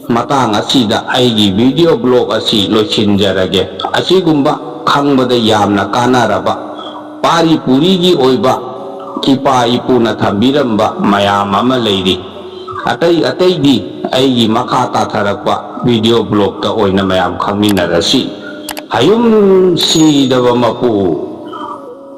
ꯃꯇꯥꯡ ꯑꯁꯤꯗ ꯑꯩꯒꯤ video blog ꯑꯁꯤ ꯂꯣꯏꯁꯤꯟꯖꯔꯒꯦ꯫ ꯑꯁꯤꯒꯨꯝꯕ ꯈꯪꯕꯗ ꯌꯥꯝꯅ ꯀꯥꯟꯅꯔꯕ ꯄꯥꯔꯤ ꯄꯨꯔꯤꯒꯤ ꯑꯣꯏꯕ ꯏꯄꯥ ꯏꯄꯨꯅ ꯊꯝꯕꯤꯔꯝꯕ ꯃꯌꯥꯝ ꯑꯃ ꯂꯩꯔꯤ꯫ ꯑꯇꯩ ꯑꯇꯩꯗꯤ ꯑꯩꯒꯤ ꯃꯈꯥ ꯇꯥꯊꯔꯛꯄ video blogꯇ ꯑꯣꯏꯅ ꯃꯌꯥꯝ ꯈꯪꯃꯤꯟꯅꯔꯁꯤ꯫ ꯍꯌꯨꯝ ꯁꯤꯗꯕ ꯃꯄꯨ꯫